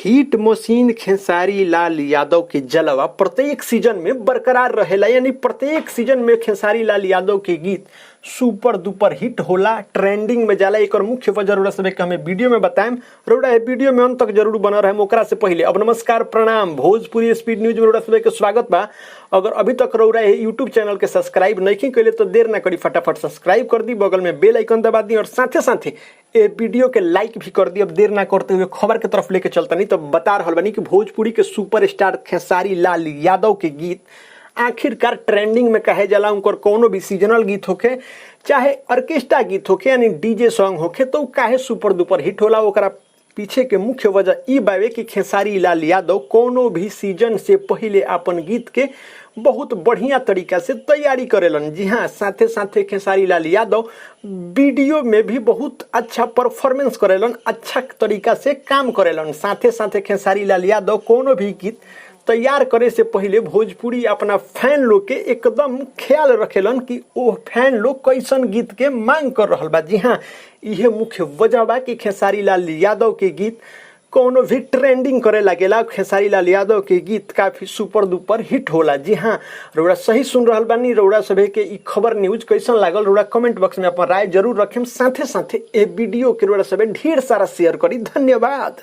Hit machine Khesari Lal Yadav के जलवा प्रत्येक सीजन में बरकरार रहेला, यानी प्रत्येक सीजन में खेसारी लाल यादव के गीत सुपर दुपर हिट होला, ट्रेंडिंग में जाला। एक मुख्य वजह रउरा सब के हमें वीडियो में बताएम, रउरा ए वीडियो में अंत तक जरूर बनल रहे। ओकरा से पहले अब नमस्कार, प्रणाम, भोजपुरी स्पीड न्यूज में रउरा सब के स्वागत बा। अगर अभी तक रउरा ए यूट्यूब चैनल के सब्सक्राइब नहीं कैले तो देर ना करी, फटाफट सब्सक्राइब कर दी, बगल में बेल आइकन दबा दी और साथे साथे ए वीडियो के लाइक भी कर दी। अब देर ना करते हुए खबर के तरफ लेके चलता नहीं तो बता रहल बानी कि भोजपुरी के सुपरस्टार खेसारी लाल यादव के गीत आखिरकार ट्रेंडिंग में कहे जाला। उनकर कोनो भी सीजनल गीत होखे, चाहे ऑर्केस्ट्रा गीत होखे, यानी डीजे सॉन्ग होखे, तो काहे सुपर दुपर हिट होला, ओकरा पीछे के मुख्य वजह ई बावे कि खेसारी लाल यादव कोनो भी सीजन से पहले अपन गीत के बहुत बढ़िया तरीका से तैयारी करेलन। जी हाँ, साथे साथे खेसारी लाल यादव वीडियो में भी बहुत अच्छा परफॉर्मेंस करेलन, अच्छा तरीका से काम करेलन। साथे साथे खेसारी लाल यादव कोनो भी गीत तैयार करे से पहले भोजपुरी अपना फैन लोग के एकदम ख्याल रखेलन कि ओ फैन लोग कैसन गीत के मांग कर रहल बा। जी हाँ, इहे मुख्य वजह बा कि खेसारी लाल यादव के गीत कोनो भी ट्रेंडिंग करे लागेला। खेसारी लाल यादव के गीत काफ़ी सुपर दुपर हिट होला। जी हाँ, रउरा सही सुन रहल बानी। रउरा सभे के ई खबर न्यूज कैसन लागल, रउरा कमेंट बॉक्स में अपन राय जरूर रखेम। साथे साथे ए वीडियो के रउरा सभे ढेर सारा शेयर करी। धन्यवाद।